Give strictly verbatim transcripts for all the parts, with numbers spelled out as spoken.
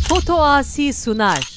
Foto Asi sunar.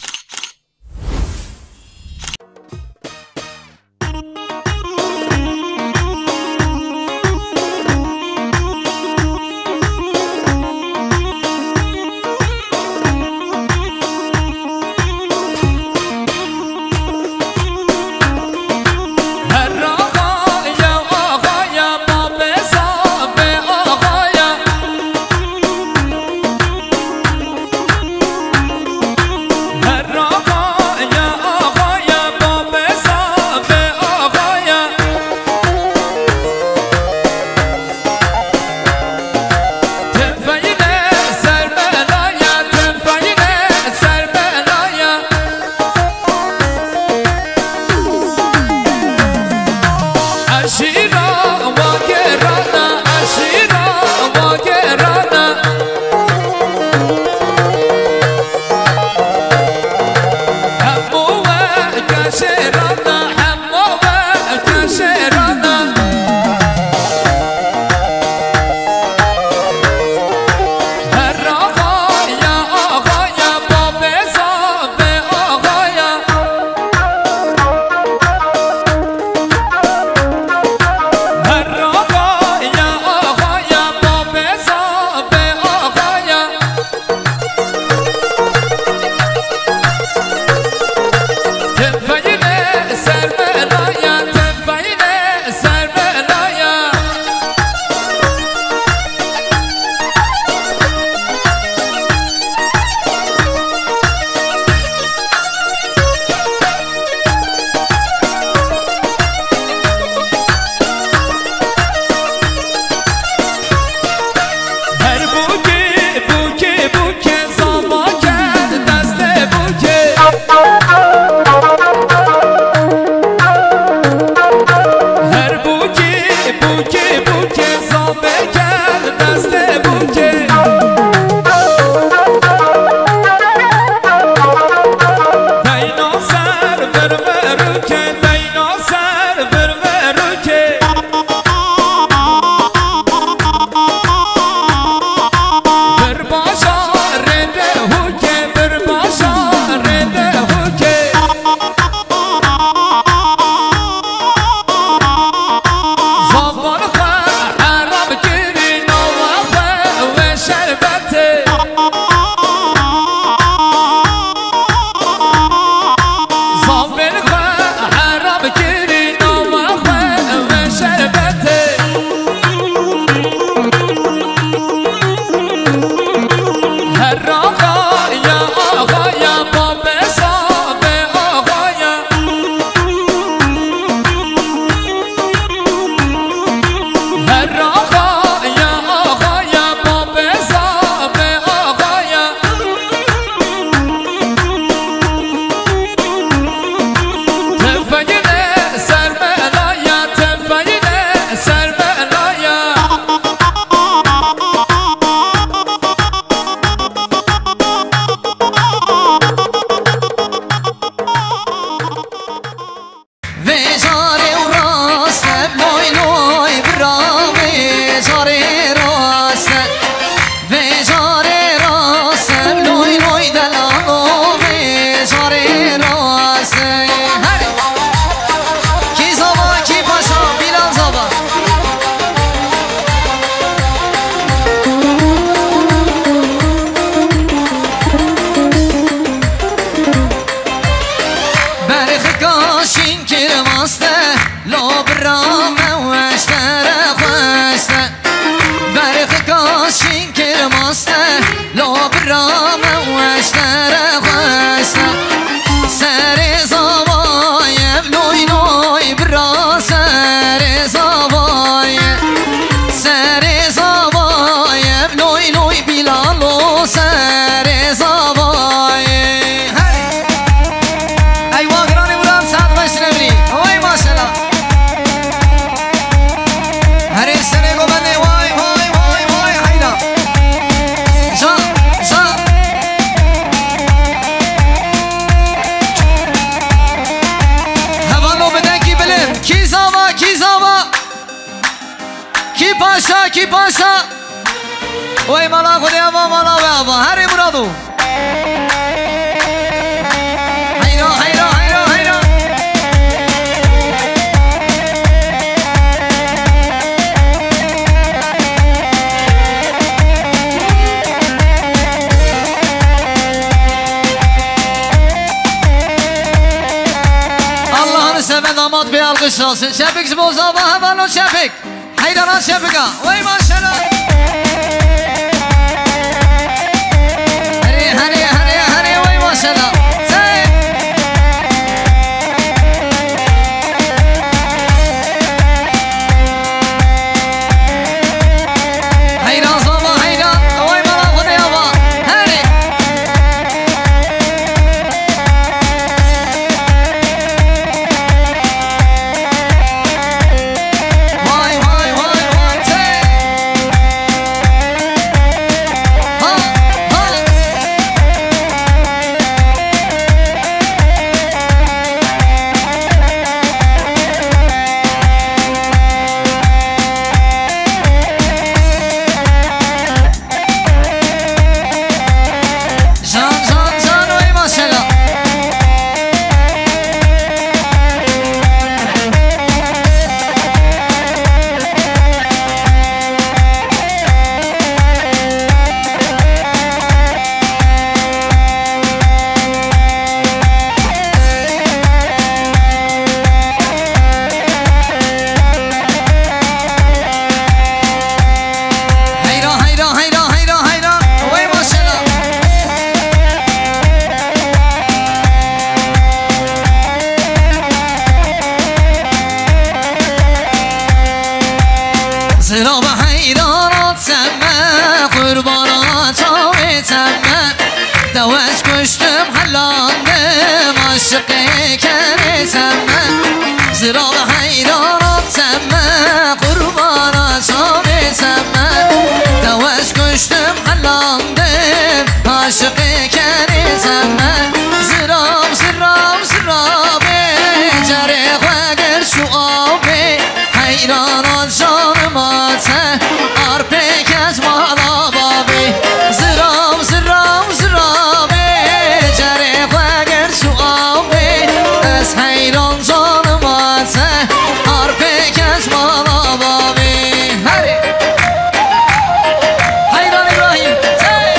Kî paşa, kî paşa. Oy mala Xwedê ava, mala we ava. Herê Murado. Şansın çepik ji bo zava hevalo çepik. Heydana çepika. Wey maşallah. Herê, herê, herê, herê, wey maşallah. Hey. Heyran zava, heyran. Wey mala xwe de yava. Herê. Vay, vay, vay, vay, tey. Ha, ha. Can, can, can, oy maşallah. Heyra, heyra, heyra, heyra, heyra. Wey maşallah. Zira be heyran at seme, qurbana çavê seme. Dewes kuştim helandim, aşıqê kerê seme. Zira be heyran at seme, qurbana çavê seme. Dewes kuştim helandim, aşıqê kerê seme. Ziram, ziram, zirabê, cerê xwe gir şu avê. Heyran a canima te, arpê kes mala bavê. Ziram, ziram, zirabê, cerê xwe gir şu avê. Ez heyran canima te, arpê kes mala bavê. Herê. Heyran İbrahim. Hey.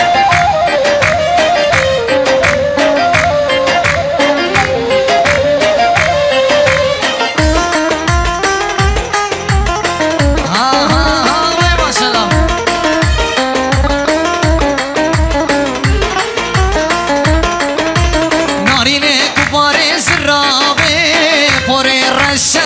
Ha, ha, ha, wey maşallah. Narînê kuparê ziravê, porê reşe.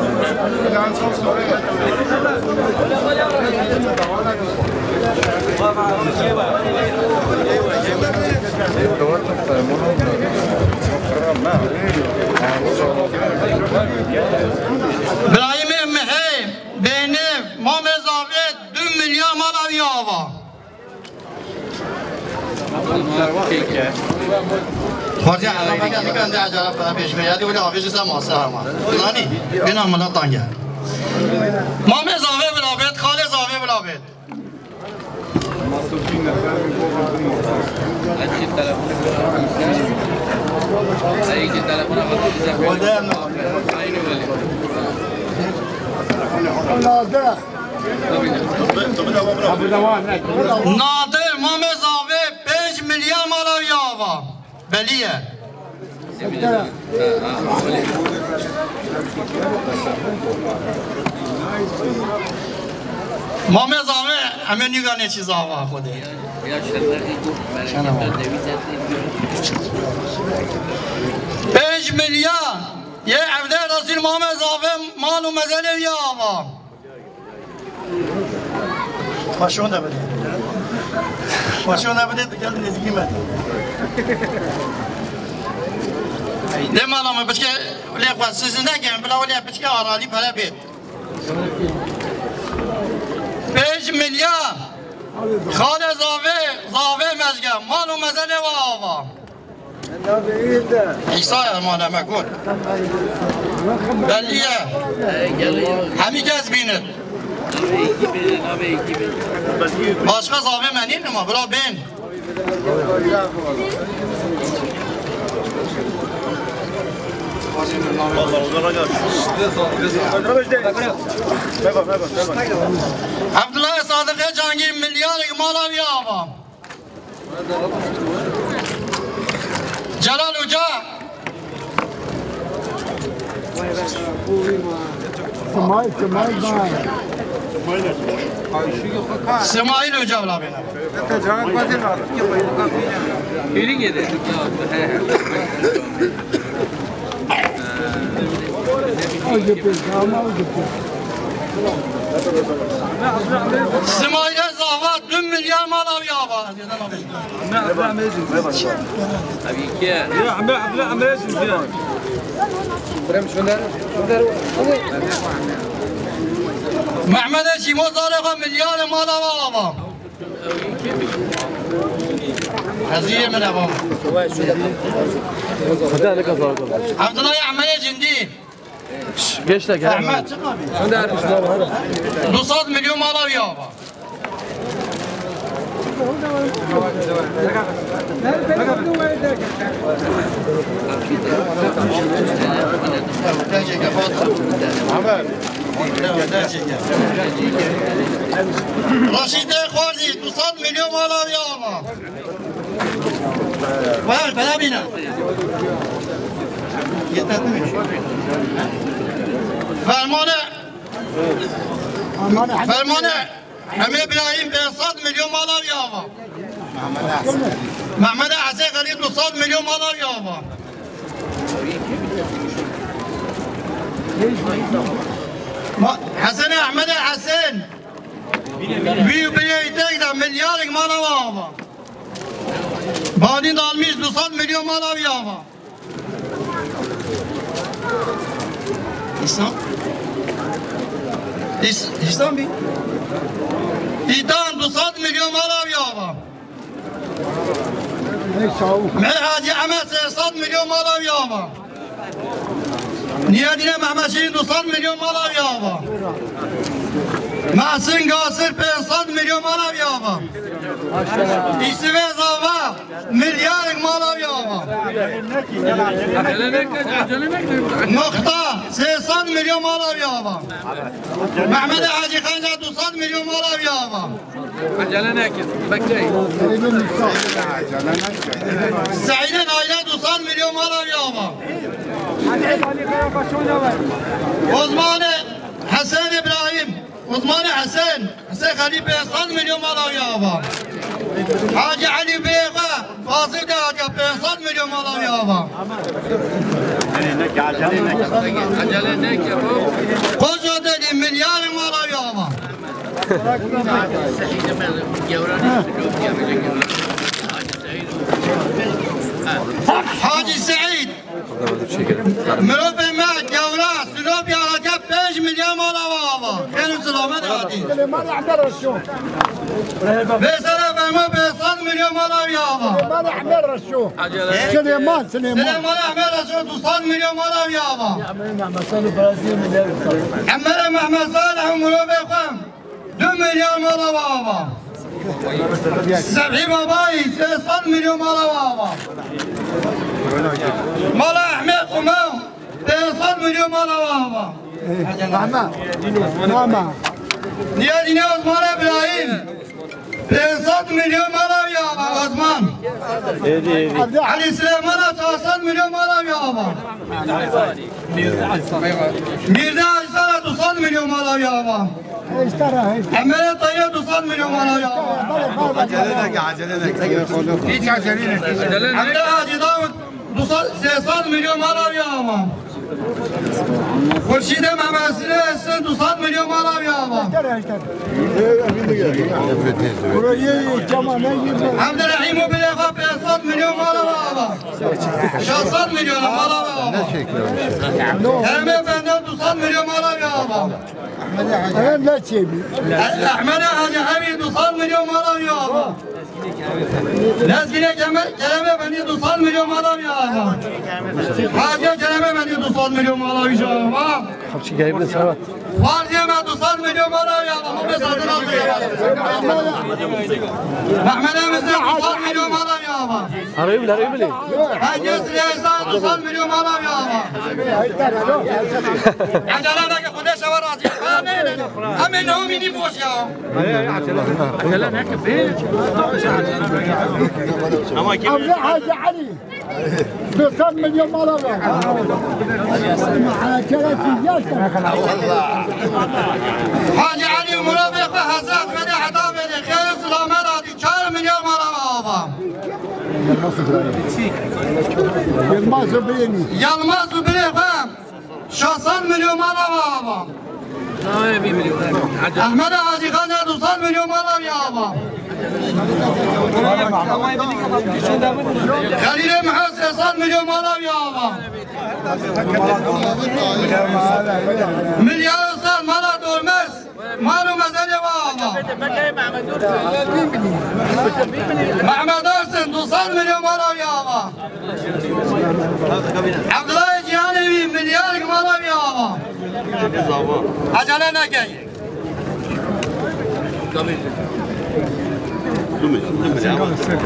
Birayîmê Mihê, Bênêv, Mamê Zavê du milyar mala wî ava. Xwezî, ela veke nikan de ecele pere pêş be, yadî wele avê ji ser masa hema. Zanî, bina milatan gel. Mamê Zavê bila bêt, xalê Zavê bila bêt. Nadir Mamê Zavê pênc milyar mala wî ava. Belî ye. Mamê Zavê, em ê nîganê çî zava Xwedê. Pênc milyar yê evde Resîl Mamê Zavê mal û mezelê wî ava. Xweşon de bide. Xweşon de bide, tu gel nêzîkî me. Dê mala me piçke lê xwe siz nekin, bila wê lê piçke aralî pere bê. Pênc milyar. Xalê Zavê, Zavê Mezge, mal û mezelê we ava. Îsa ya mala me got. Belî ye. Hemî kes bînin. Başka Zavê me nîn ama bira bên. Abdullah Sadık'e Cangî milyarek mala wî ava. Celal Hoca. Simaîl, Simaîl, Simaîl Hoca bila bêne. Simaîlê Zava du milyar mala wî ava. Mehmedê Şîmo zarê xwe milyarê mala we ava. Ezîyê min ava. Evdilay Ehmedê Cindî. Geç de gel. Ehmed. Du sed milyon mala wî ava. Raşîdê Xwarzî, du sed milyon mala wî ava. Ver, bela bîne. Fermane. Fermane. Hemê Birahîm pênc sed milyon mala wî ava. Mehmedê Hesê Xelîl du sed milyon mala wî ava. Ma-, Hesenê Ehmedê Hesen. Wî û birê wî tek de milyarek mala wî ava. Banî Dalmîş du sed milyon mala wî ava. Îslam? Îs-, Îslam bî? Îtan du sed milyon mala wî ava. Meh Hacî Emed sê sed milyon mala wî ava. Niyadîne Mehmet Şîrîn du sed milyon mala wî ava. Mehsin Gasir pênc sed milyon mala wî ava. Îsivê Zava milyarek mala wî ava. Muxtar sê sed milyon mala wî ava. Mehmedê Hacî Xenca du sed milyon mala wî ava. Acele nekin, bekleyin. Seîdê Naîle du sed milyon mala wî ava. Osmanê Hesen Îbrahîm, Osmanê Hesen, Hesen Xelî pênc sed milyon mala wî ava. Hacî Elî bê xwe, Fazil de hatiye pênc sed milyon mala wî ava. Acele nekin. Koca Delî milyarê mala wî ava. Hacî Seîd. Mirovê me gewra Silopya hatiye pênc milyar mala wî ava. Xêr û selamet hatî. Vê sere fermo pênc sed milyon mala wî ava. Silêman, Silêman. Silêman Ehmed Resul du sed milyon mala wî ava. Emere Mehmet Salih û mirovê xwe. Du milyar mala wî ava. Sebhî Babayî sê sed milyon mala wî ava. Mala Ehmed Quma pênc sed milyon mala wî ava. Mama. Mama. Niyadîne Osman Îbrahîm pênc sed milyon mala wî ava Osman. Elî Silêmana çar sed milyon mala wî ava. Mîrde Aysara du sed milyon mala wî ava. Emere Tayê du sed milyon mala wî ava. Acele neke, acele neke. Hiç acele neke. Emre Hacî Davut du sed, sê sed milyon mala wî ava. Xurşîdê Mehmet Sîrê Esin du sed milyon mala wî ava. Emre Rehîm û Bilê xwe pênc sed milyon mala wî ava. Şeş sed milyon mala wî ava. Kerem Efendi du sed milyon mala wî ava. Eve ne çêbî? Ehmedê Hacî Hemî du sed milyon mala wî ava. Lezgînê Kerem Efendi du sed milyon mala wî ava. Hacî Kerem Efendi du sed milyon mala wî ava. Hepsi gelip de sana. Xwarziyê me du sed milyon mala wî ava. Mehmedê Mizgîn du sed milyon mala wî ava. Arayı bile, arayı bile. Hacî Silêsa du sed milyon mala wî ava. Ecele neke, Xwedê şewa razî. Em ê newmînî boş ya. Ama kim? Emre Hacı Ali. Du sed milyon mala wî ava. Hacî Elî Muravê xwe hezret xwedê heta vêdê xêr û silamet hatî çar milyar mala ve ava. Yılmaz Ibrahim. Yılmaz Ibrahim. Şeş sed milyon mala ve ava. Ehmed Hacî Xan du sed milyon mala ve ava. Xelîlê Mihe sê sed milyon mala ve ava. Milyar sed mala dormez. Mal û mezenê ve ava. Mehmet Ersin du sed milyon mala ve ava. Abdullah Cihanê wî milyarek mala ve ava. Acele neke.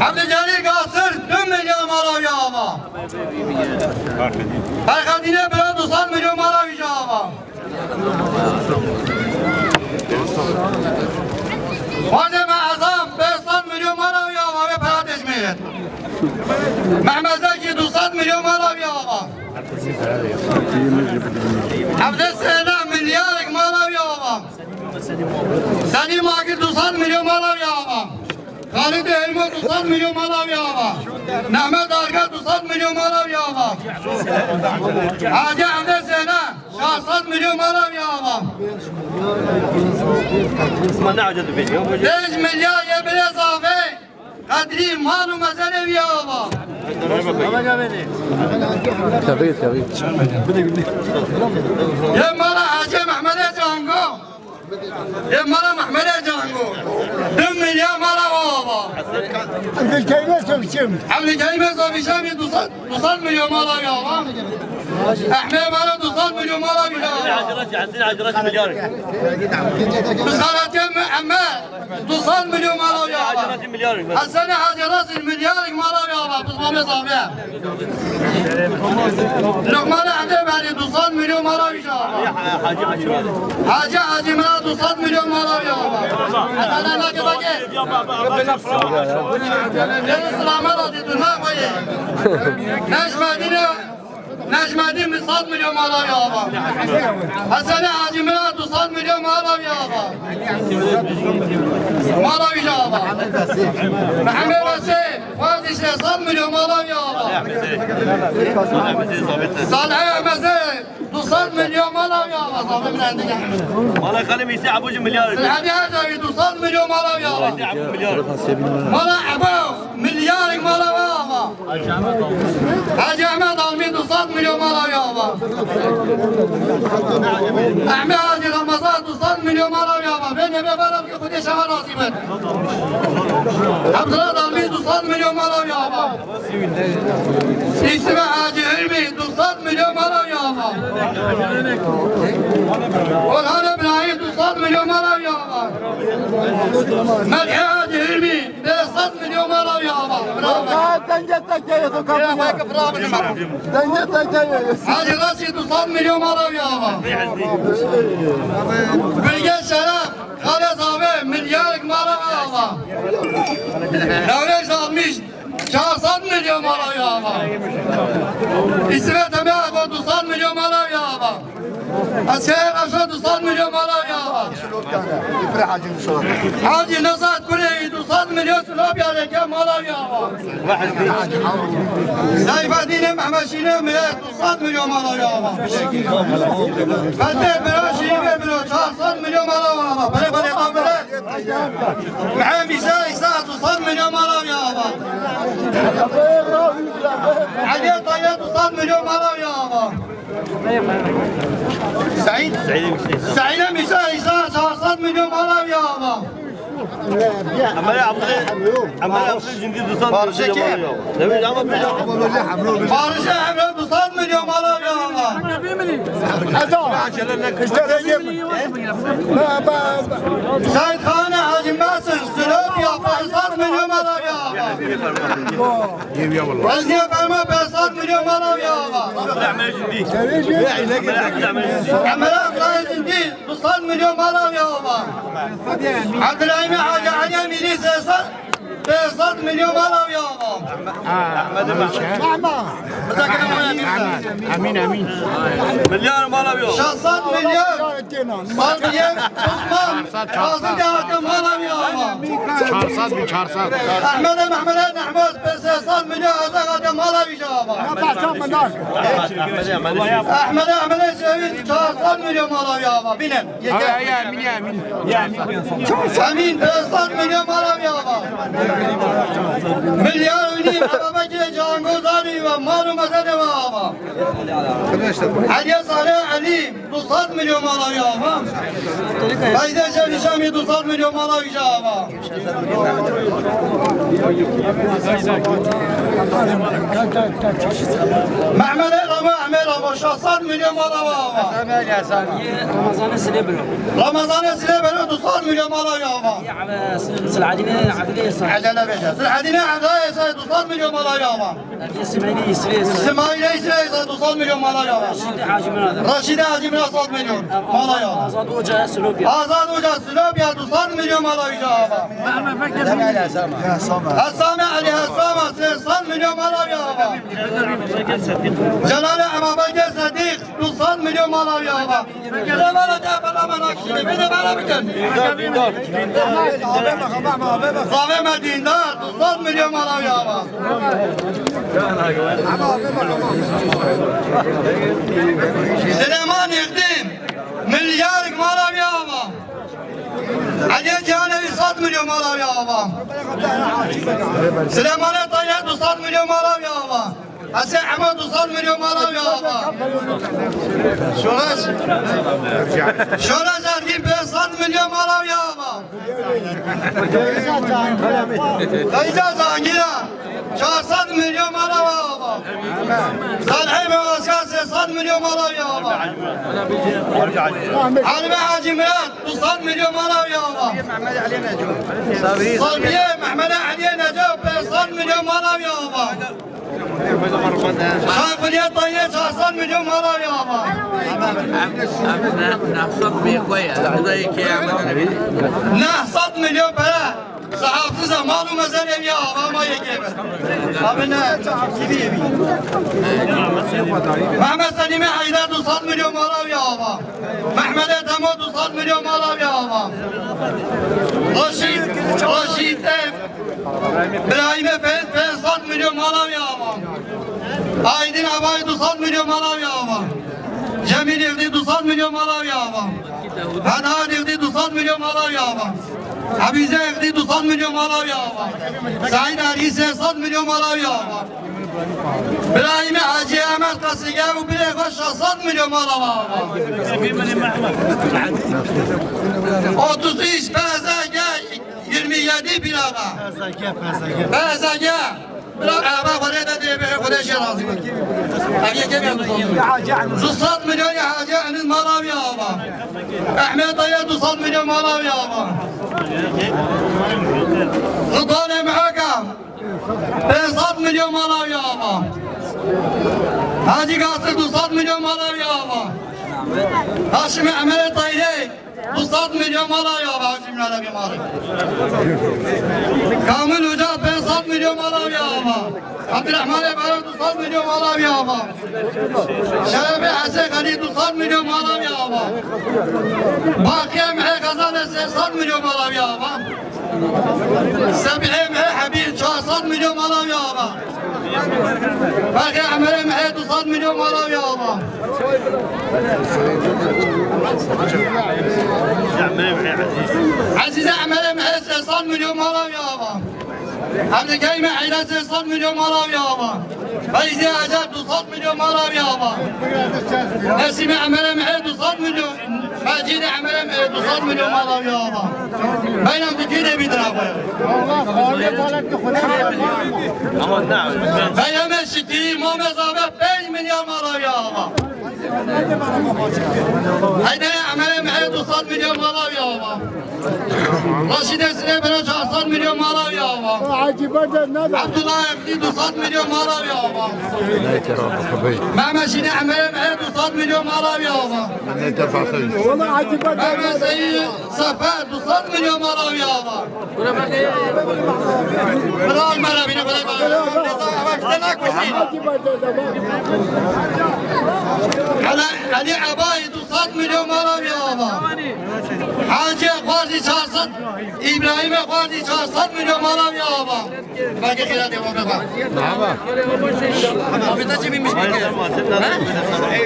Abdülcelil Gasir du milyar mala ve ava. Ferhadîne Bira du sed milyon mala ve ava. Xwedê me ezam pênc sed milyon mala ve ava ve pera dejmêret. Mehmet Zekî du sed milyon mala ve ava. Evde sene milyarek mala ve ava. Senî Magir du sed milyon mala ve ava. Xalid Elmo du sed milyon mala ve ava. Mehmet Arga du sed milyon mala ve ava. Hacî Evde sene şeş sed milyon mala ve ava. Pênc milyar ye birê zafê. Qedrî mal û mezenê wî ava. Tebrik, tebrik. Yê mala Hacê Mehmedê Cango. Yê mala Mehmedê Cango. Du milyar mala ava. Abdülkerim Sofîşem. Abdülkerim Sofîşem du sed, du sed milyon mala ava. Ehmed mala du sed milyon mala ava. Hacı Raşi, Hacı Raşi milyar. Misalatê Muhammed. Du sed milyon mala ava. Hacı Raşi milyar. Hasan Hacı Raşi milyar mala ava. Biz mame sabe. Lokman Hacı Beli du sed milyon mala ava. Hacı Hacı Raşi. Hacı Hacı Mela du sed milyon mala ava. Hasan Hacı Baki. Yeni selamet hadi durma koyu. Necmettin'e Necmettin sed milyon mala ava. Hasan Hacı Mela du sed milyon mala ava. Mala ava. Mehmet Besi Fazişe sed milyon mala ava. Salih Meze du sed milyon mala ava. Mala Kalim ise Abucu milyar. Sadi Hacı du sed milyon mala ava. Abu milyar. Mala Abu. Milyarek mala ava. Hacı Ahmet Almî du sed milyon mala ava. Ahmet Hacı Ramazan du sed milyon mala ava. Ben de beraber ki Xwedê şewa razî bin. Abdullah Almî du sed milyon mala ava. İsmet Hacı Hilmi du sed milyon mala ava. Orhan İbrahim du sed milyon mala ava. Melih Hacı Hilmi Pênc sed milyon mala ava. Bravo. Denge tekeye sokan. Denge tekeye. Hacı Raşid du sed milyon mala ava. Bilge Şeref, Xalez abi, milyarek mala ava. Navreş almış, çar sed milyon mala ava. İsmet Emre abi, du sed milyon mala ava. Esker Aşa du sed milyon mala ava. Hacı Nesat Kureyî du sed milyon Silabya reke mala ava. Seyfeddin Mehmet Şîrîn Mire du sed milyon mala ava. Fethi Bira Şîrîn Bira çar sed milyon mala ava. Bere bere kabile. Mehem İsa İsa du sed milyon mala ava. Ali Tayyar du sed milyon mala ava. Seîd. Seîd Mîsa, Îsa çar sed milyon mala ava. Emre Abdul, Emre Abdul Cindi du sed milyon mala ava. Barış'e Emre du sed milyon mala ava. Seîd Xanê Hacı Mesut Silopya pênc sed milyon mala ava. Wezniye Ferma pênc sed milyon mala ava. Emre Abdullah Cindi du sed milyon mala ava. Abdurrahîm Hacı Ali Emîrî sê sed Pênc sed milyon mala wî ava. Mehmet. Emîn, Emîn. Milyar mala wî ava. Şeş sed milyon. Sadiye Osman. Kazım Kağıt'ın mala wî ava. Çar sed bin, çar sed. Ahmet'e Mehmet'e Nehmaz pênc sed milyon azak ate mala wî ava. Ahmet'e Ahmet'e Sevil çar sed milyon mala wî ava. Binin. Yeter. Emîn, Emîn. Emîn, pênc sed milyon mala wî ava. Milyar û nîv, Ebabekirê Cihangozanî ve mal û mezedê ve ava. Eliye Salih Elî, du sed milyon mala wî ava. Feyze Şevî Şamî, du sed milyon mala wî ava. Mehmedê Ramo, Emê Ramo, şeş sed milyon mala wî ava. Ramazanê Silê Biro. Ramazanê Silê Biro, du sed milyon mala wî ava. Selahaddinê Adilê Esa. Ecele beşe. Selahaddinê Adilê Esa, du sed milyon mala wî ava. Smaîlê Îsrê Esa. Smaîlê Îsrê Esa, du sed milyon mala wî ava. Raşîdê Hacî Miran. Raşîdê Hacî Miran, du sed milyon mala wî ava. Azad Hoca Silopya. Azad Hoca Silopya, du sed milyon mala wî ava. Hesame Elî Hesama, sê sed milyon mala wî ava. Celalê Ebabekir Sedîq, du sed milyon mala wî ava. Bide bana te bana bana kişi, bide bana bikin. Zave me dîndar, du sed milyon mala wî ava. Silêman Îxdî, milyar mala wî ava. Eliyê Cîhanê wî sed milyon mala wî ava. Silêmanê Tayê du sed milyon mala wî ava. Hesê Emo du sed milyon mala wî ava. Şoreş. Şoreş Ergîn pênc sed milyon mala wî ava. Feyza Zangîra çar sed milyon mala wî ava. Salihê Mewaska sê sed milyon mala wî ava. Elî Hacî Miran du sed milyon mala wî ava. Sabriye Mehmedê Eliyê Neco pênc sed milyon mala wî ava. Şaxuliyê Tayê çar sed milyon mala wî ava. Neh sed milyon pere. Sahafsiz e, mal û mezelê wî ava, ama yekê be. Abi ne? Mehmet Selîmê Heyder du sed milyon mala wî ava. Mehmedê Demo du sed milyon mala wî ava. Raşîd, Raşîd Em, Birahîmê Feyz pênc sed milyon mala wî ava. Aydin Abayî du sed milyon mala wî ava. Cemîl Îxdî du sed milyon mala wî ava. Hedad Îxdî du sed milyon mala wî ava. Ebîze Îxdî du sed milyon mala wî ava. Seîd Ergî sê sed milyon mala wî ava. Birahîmê Hacî Emed Qesige û birê xwe şeş sed milyon mala wî ava. Otuz üç P Z G yirmi yedi bir ava. P Z G, P Z G. Bira, ava xwedê de dê bê, xwedê jê razî be. Ev yekê bê. Du sed milyon ya Hacî Eniz mala wî ava. Ehmed Dayê du sed milyon mala wî ava. Sultanê Mehaka pênc sed milyon mala wî ava. Hacî Gasir du sed milyon mala wî ava. Haşim Emelê Tayrê du sed milyon mala wî ava, Hacî Miran Ebî Malik. Kamil Hoca pênc sed milyon mala wî ava. Abdurrahman Ebara du sed milyon mala wî ava. Şerefê Hesê Xelî du sed milyon mala wî ava. Baqiye Mihê Xezanê sê sed milyon mala wî ava. Sebihê Mihê Hebî çar sed milyon mala wî ava. Ferqê Emerê Mihê du sed milyon mala wî ava. Ezîze Emerê Mihê sê sed milyon mala wî ava. Evdikeyme Eyre sê sed milyon mala wî ava. Feyzê Ecel du sed milyon mala wî ava. Nesîmê Emerê Mihê du sed milyon. Mecîdê Emerê Mihê du sed milyon mala wî ava. Beynam dikî de bir lira koy. Beynamê Şikî, Mamê Zave pênc milyar mala wî ava. Heydê Emerê Mihê du sed milyon mala wî ava. Reşîdê Silêbirê çar sed milyon mala wî ava. Hacî Berdez ne be? Abdullah Eflî du sed milyon mala wî ava. Mehmet Şînê Emerê Mihê du sed milyon mala wî ava. Wala Hacî Berdez ne be? Mehmet Seyîd Sefer du sed milyon mala wî ava. Bira Emer Ebî ne, bira Emer. Ama işte ne kuşun? Hacî Berdez ne be? Elî Ebayî du sed milyon mala wî ava. Hacî Xwazî çar sed, Îbrahîmê Xwazî çar sed milyon mala wî ava. Belki xeyrat yapar. Merhaba. Abi taçı binmiş bir kere.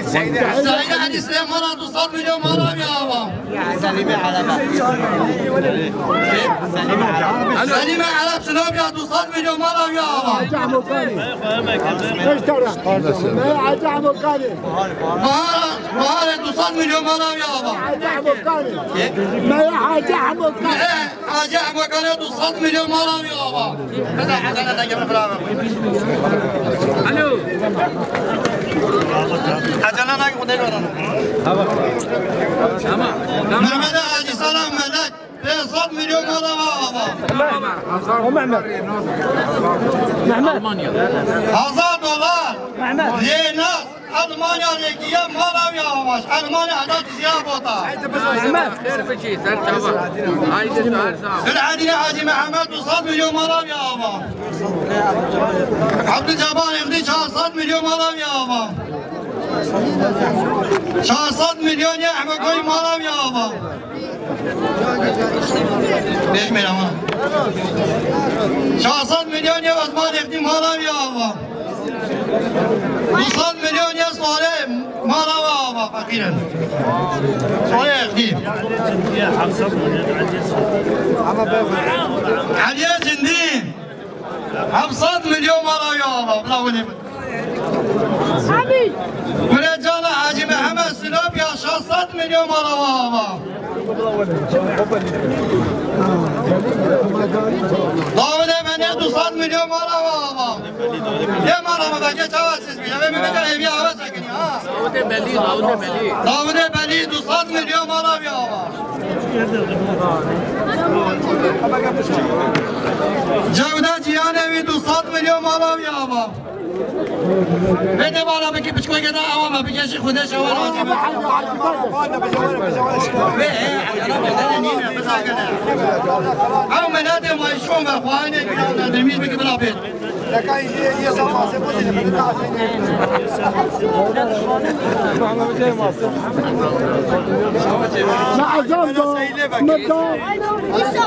Seyda Elî Silêmana du sed milyon mala wî ava. Selîmê Elebe. Selîmê Elebe. Selîmê Elebe Sinopya du sed milyon mala wî ava. Hacî Hemo Kanî. Beş tane. Hacî Hemo Kanî. Bahar, Baharê du sed milyon mala wî ava. Hacî Hemo Kanî. Me Hacî Hemo Kanî. Hacî Ehmed Kanê du sed milyon mala wî ava. Kıza Hasan'a da gelin beraber. Alo. Hasan'a da gidelim. Tamam. Tamam. Mehmet Hacî Salam Melek pênc sed milyon mala wî ava. O Mehmet. Mehmet. Hazar dolar. Mehmet. Yena. Almanya rekiye mala wî ava. Almanya heta diziya bota. Mehmet. Ser biçî, ser çava. Haydi, ser çava. Selahaddin Hacî Mehmet du sed milyon mala wî ava. Abdülcabbar Eflî çar sed milyon mala wî ava. Çar sed milyon ya Ehmed Koyun mala wî ava. Çar sed milyon ya Osman Eflî mala wî ava. Du sed milyon ya Salih mala wî ava, feqîr in. Salih Eflî. Eliyê Cindî. Heft sed milyon mala wî ava. Bila winê. Kurê cana Hacî Mehmet Sinopya şeş sed milyon mala wî ava. Dawidê Benê du sed milyon mala wî ava. Yê mala me veke çawa siz bî? Eve mi veke eviya ava sekinî ha. Dawidê Belî, Dawidê Belî. Dawidê Belî du sed milyon mala wî ava. Cewda Cihanê wî du sed milyon mala wî ava. Vê de bala bikî piçkoyke da awa me bikê jî xwedê şewa razî be. Vê he, ana bedene nîne, bizagene. Ew meladê ma şon ve xwaine günan de demîz bikî bila pêt.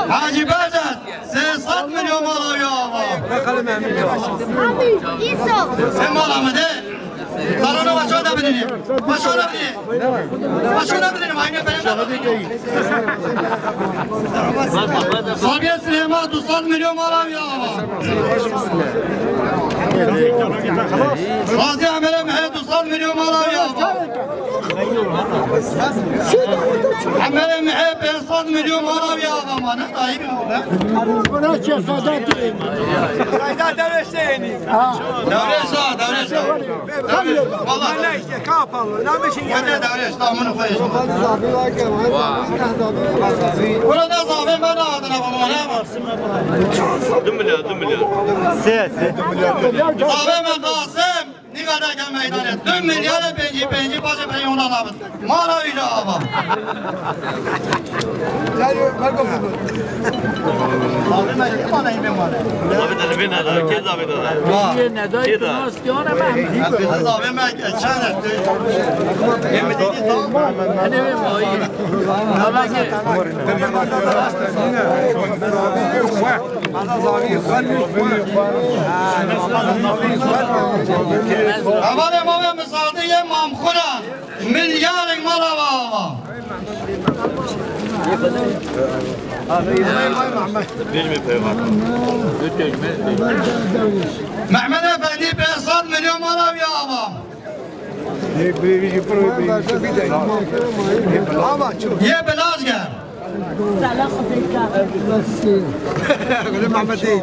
Hacî Bercan, sê sed milyon mala wî ava. Sê mala me de. Tarana başa da bidinî. Başa da bidinî. Başa da bidinî. Aynı ben. Sabiye Süleyman du sed milyon mala wî ava. Gazi Emirê Mihê du sed milyon mala wî ava. Emirê Mihê pênc sed milyon mala wî ava, ma ne dayî mi ne? Buna çefadat. Sayda Derviş de yeni. Ha. Derviş ha, Derviş ha. Vallahi. Ne işte, kapalı. Ne bir şey yani. Hadi Derviş, tamam, koyacağım. Burada zahmet ben adına babama ne var? Du milyar, du milyar. Sê, sê. Zahmet ben Kasım. Nîqada ke meydanê du milyarê pêncî pêncî paşê peyonda nabit. Mala wî de ava. Abi de li bê neda, kê zavê de? Kê da? Ez zavê me çend e? Yê min dîtî tam. Hadi be, vay. Hevalê mame Misadê yê Mamxuran milyarek mala ava. Mehmet Efendi pênc sed milyon mala wî ava. Yê Bilazge. Gülüm Mehmet değil.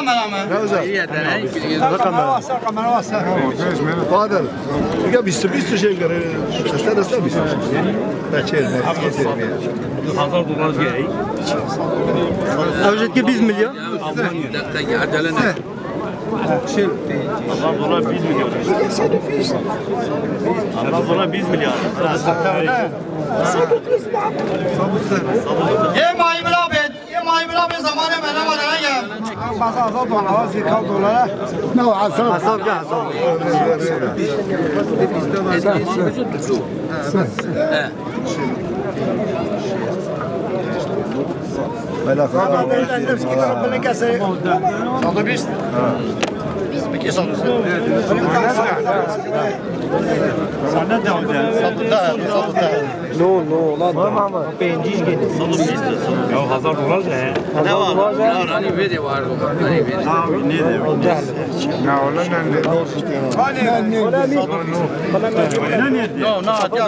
kamera mı? Ne güzel. Kamera varsa, kamera varsa. Fadil. Ya bir sürü, bir sürü şey göre. Sen de sen bir sürü. Ben çevirme. Hazar dolar gel. Ew jî dike bîst milyon. Dakika, acele ne? Hazar dolar bîst milyon. Hazar dolar bîst milyon. Yê mayî bila bê, yê mayî bila bê zamanê me nema ne ye. Bas hazar dolar, hazar dolar. Ne o, hesap. Hesap ya, hesap. No, no, lan. Pêncî jî gelin. Ya hazar dolar ne? Ne var? Hani vede var. Hani vede. Abi ne de? Ne ola ne? No, no, ya.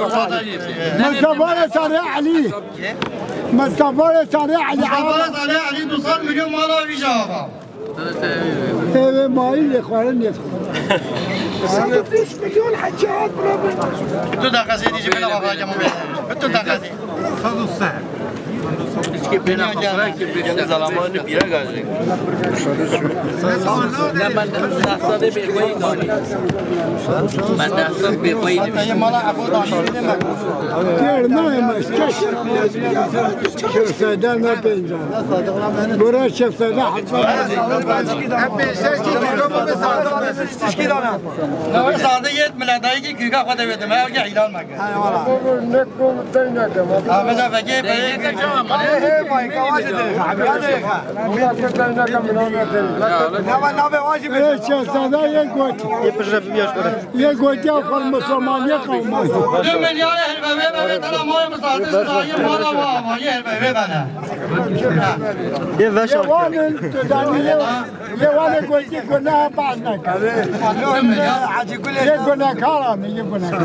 Mustafa Sarı Ali. Mustafa Sarı Ali. Mustafa Sarı Ali, du sed milyon mala vîja ava. Eve mayî lê xwarin yê. Sed û bîst milyon hecî hat buna bin. Tu da qesê dî ji bela baba hecî mu bê. Tu da qesê. Sed û seh. Zamanı bira gazı. Ne ben de hesabı bir koyayım. Ben de hesabı bir koyayım. Ey mala Abu Dhabi ne me? Gel ne me? Şefseden ne pencan? Bura şefseden. Hep bir ses ki kilo mu? Sade yet mila dayı ki küka kode verdim. Her gel ilan bak. Abi da peki. He he, mayî kawacı de. Hadi. Ne var, ne var, wajib. Ê, şehzada yê got. Yê pişre bir yaş kore. Yê got ya xwe Musulman yê qewman. Du milyar helbeve ve tela mala misafir sayı mala va va yê helbeve bana. Yê veş. Yê wan tu zanî yê. Lê wan ê gotî guneha behs neke. Lê gunekar e, lê gunekar.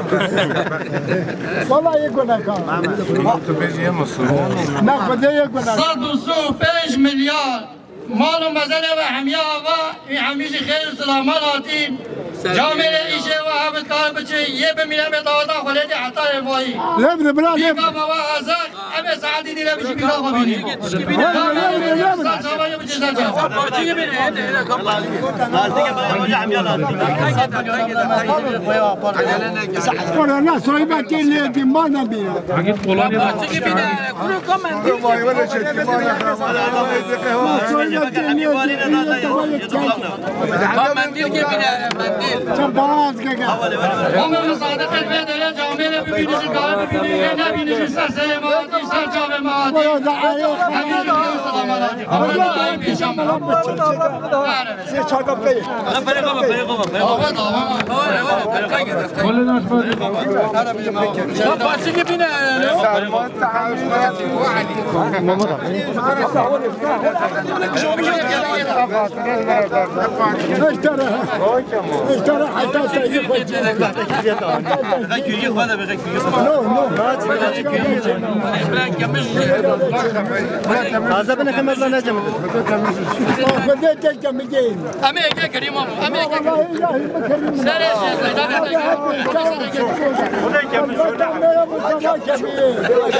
Wala yê gunekar. Tu bêjî yê Musulman. Ne, Xwedê yê gunekar. Sed û sî û pênc milyar mal û mezenê we hemiya ava, wî hemî jî xêr û silaman hatî. Camêrê îşê we hebit kar biçî, yê bimîne bê daweta xwe lê dê heta êvayî. Lê bide bira, lê bide. Îka me we ezir. Em ê saetî dî re bijî bîna xwe bînî. Ya me, me, me, me. Ser çava ye, bijî ser çava. Ora na soyba ke ne di mana bîna. Hangî Polonya? Soyba ke ne di mana. Mendîl ke bîne, mendîl. Sen bana az gel. Ama müsaade etmeye de Camêrê bibînî jî, kare bibînî, yê nebînî jî ser serê me hatî, ser çavê me hatî. Hemî jî biliyorsun ama hatî. Ama da ayıp yaşam. Sê çaka pey. Pere kova, pere kova, pere kova. Awa da, awa. Kolin açma. Bak, parçayı bine. Eştara, eştara hatta sayı koy. Beka külye xwe de, beka külye xwe. No, no. Bırak, kemiş. Taze bine kemez lan, ne cemil. Xwedê te kemigên. Em ê yekê kirî mamo, em ê yekê kirî. Serê şêxê, da